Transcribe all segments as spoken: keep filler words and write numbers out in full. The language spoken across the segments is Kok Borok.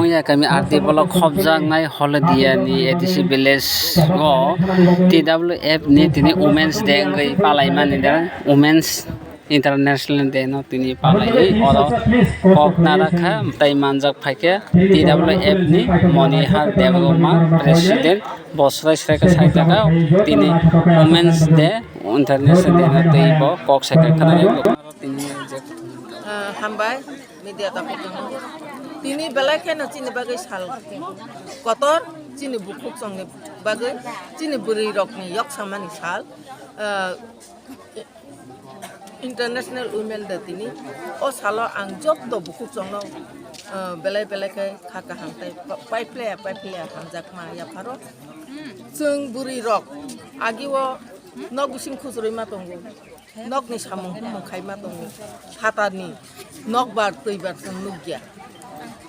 Miya kami R D block khobjaknai Holodia ni A D C village o T W F ni tini Women's Day wngwi palaimani da, Women's International Day no tini palaiwi oro kok narakha tei manjak phaikhe T W F ni Monihar Debbarma President bo srai srai khe saijak tini Women's Day International Day no tei bo kok sai khe khwnajak. Ah, hambai, media ta kutung. Tini belai kheno chini bagwi sal kotor, chini bukhuk chongni bagwi, chini bwrwi rokni yok samani sal, ah, International Women Day tini. O salo ang jotto bukhuk chongno, ah, belai belai khe kha kaham tei pa-, paiphlaya paiphlaya hamjakma yapharo. Chwng bwrwi rok agio nok bising khujurwi ma tongo. Nokni samung humung khaima tongo, phatarni nokbar twibar chwng nukya.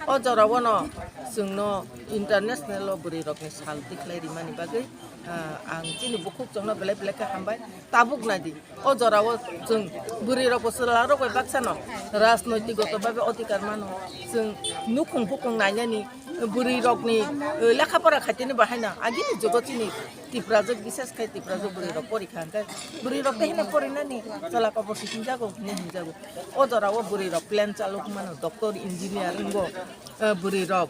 O jorao no chwngno international o bwrwi rokni sal tikhlai rimani bagwi, ah, ang chini bukhuk chongno belai belai khe hambai. Tabuk naidi, o jorao chwng bwrwi rok bo chwla rok bai baksa no rajnoitik goto babe odhikar mano. Chwng nukhung bukhung nainani bwrwi rokni, eh, lekha pora khaitini bahaino agini jugo chini Tiprajwk, bises khai Tiprajwk bwrwi rok porikha hwnkhe bwrwi rok tei hino porinani chwla kobor si hwnjago hwnwi hwnjago. O jorao bwrwi rok plane chalok mano, doctor, engineer wngo, eh, bwrwi rok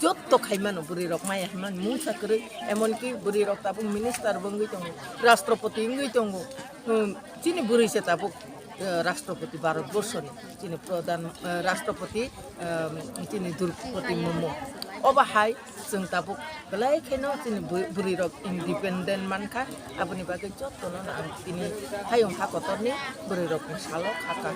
jotto khai mano, bwrwi rok maya hwnmani mungsa kwrwi, emonki bwrwi rok tabuk minister bo wngwi tongo, rastropoti wngwi tongo. Hmm, chini bwrwi se tabuk, eh, rastropoti Bharat borso ni, chini pradhan, eh, rastropoti, eh, chini Droupadi Murmu. Obo hai chwng tabuk belai kheno chini bw-, bwrwi rok independent mankha, aboni bagwi jotono no ang tini hayung ha kotorni bwrwi rokni salo kha kha.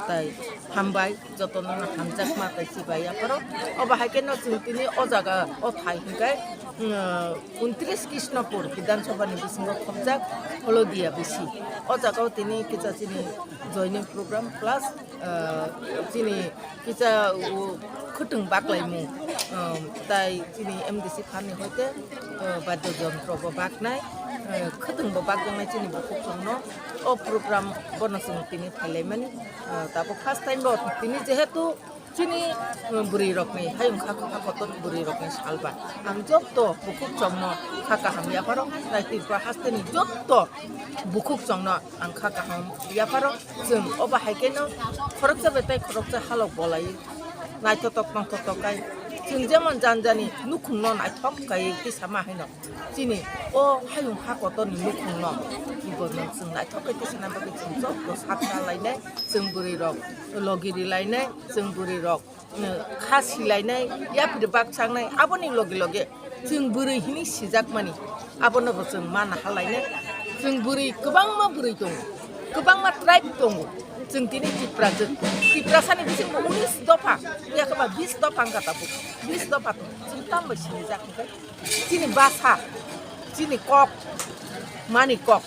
Tai hambai, jotono no hamjakma tei chibai yapharo. Obo hai kheno chwng tini o jaga o thai hwnkhe, mm, untris Krishnapur Bidhan Sabha ni bisingo khobjak Holodia bisi. O jaga o tini kisa chini joining program plus, ah, chini kisa, uh, khwtwng baklaimung, um, tai chini M D C phan ni hoite, uh, badya jontro bo baknai, uh, khwtwng bo bakjaknai chini bukhuk chwngno. O program bono chwng tini phailaimani, uh, tabuk first time bo tini jehetu chini, uh, bwrwi rokni hayung kha kha kotor bwrwi rokni salba ang jotto bukhuk chwngno kha kaham yapharo tai Tripura hasteni jotto bukhuk chwngno ang kha kaham yapharo. Chwng obo hai kheno khoroksa bai tei khoroksa halok bolai naithotok tongthotok kai chwng jemon janjani nukhungno naithok kai tisama haino chini o hayung ha kotorni nukhungno ibono chwng naithok kai tisana bagwi chwng jotto sakna lainai, chwng bwrwi rok logi ri lainai, chwng bwrwi rok kha silainai, yapri bak sangnai, aboni loge loge chwng bwrwi hini sijakmani, abono bo chwng mana halainai. Chwng bwrwi kwbangma bwrwi tongo, kwbangma tribe tongo. Chwng tini Tiprajwk, Tiprasani bisingo unis dopha, yakhe ba bis dopha wngkha tabuk, bis dopha tongo. Chwng tamo sinijak hwnkhe? Chini basa, chini kok, mani kok,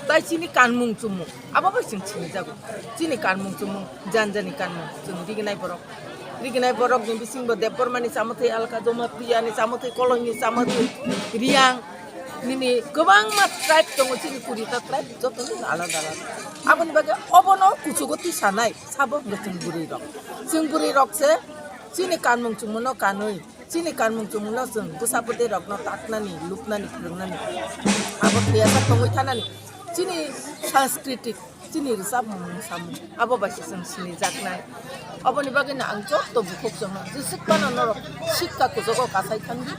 tai chini kanmung chumung, abo bai chwng sinijago. Chini kanmung chumung, janjani kanmung, chwng rignai borok. Rignai borok ni bisingo Debbarma ni chamotwi alka, Jomapriya ni chamotwi, Koloi ni chamotwi, Riyang, nini kwbangma tribe tongo, chini kurita tribe, joto ni alada alada. Aboni bagwi obono kuchugo tisanai, sabo hwnkhe chwng bwrwi rok. Chwng bwrwi rok se chini kanmung chumung no kanwi. Chini kanmung chumungno chwng bwsa bwtwi rokno taknani, luknani, phwrwngnani, abo thwiyasak tongwi thanani. Chini sanskritik, chini rwchapmung, mungsamung, abo bai se chwng sinijaknai. Aboni bagwino ang joto bukhuk chwngno, jeswk phano norok sikka kuchugo kasai thangdi,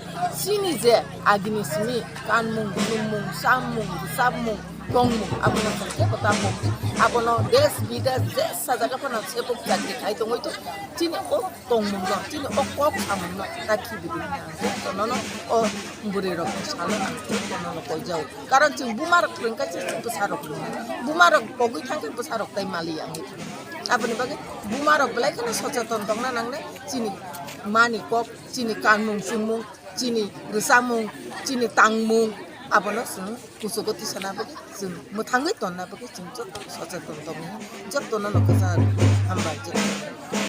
chini je agini simi kanmung, nummung, chammung, rwchapmung, tongmung, abono chwng kebo ta pokdi. Abono desh bidesh jesa jaga phano sebuk chakri khai tongwi tong. Chini o tongmungno, chini o kok samungno ta khibidi hwnwi ang jotono no o bwrwi rokni salo ang jotono no koijao. Karon chwng buma rok kwrwng khe chwng bwsa rok kwrwng. Buma rok pogwi thangkhe bwsa rok tai mali ya wngwi thang. Aboni bagwi buma rok belai kheno socheton tongna nangnai chini mani kok, chini kanmung chumung, chini rwchapmung, chini tangmung, abono chwng kuchugo tisana bagwi chwng mwthangwi tonna bagwi chwng joto socheton tongwi jotono no kwchang hambai jotono.